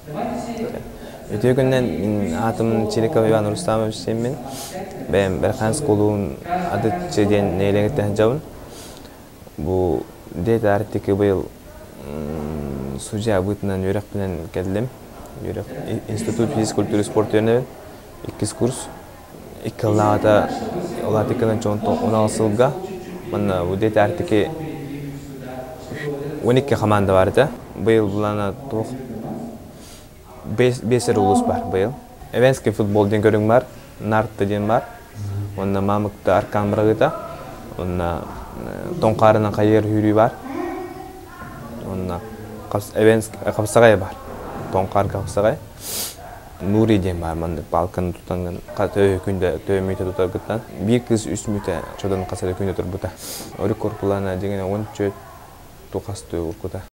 Үтүө күнүнэн мин аатым Чириков Иван Рустамович диэммин. Бэйэм Бэрхаан кулуун Адыччы диэн нэһилиэгиттэн сылдьабын. Бу Дед Арктика быйыл судья быытынан үөрэхпинэн кэллим. Үөрэх Институт физкультуры спорт үөрэнэбин. Иккис курс. Икки сыллааҕыта Улаатыкынан он сылга манна бу Дед Арктики 12 хамаанда бар этэ. Быйыл былаана туох биэс эрэ улуус бар быйыл. Эвенский футбол диэн көрүҥ бар, нарта диэн бар. Уонна Мамыкта аркан бырагыта. Уонна Тоҥхаарынан хайыар сүүрүү бар. Уонна Эвенск хапсаҕай бар. Тоҥхаарга хапсаҕай. Нури диэн бар маннык палканы тутаҥҥын төһө күндэ төһө мүөтэ тутаргыттан. Биир кыыс үс мүөтэ чодон хас эрэ күндэ турбута. Орүк корпулана дьиҥинэ 14 тухас уркута.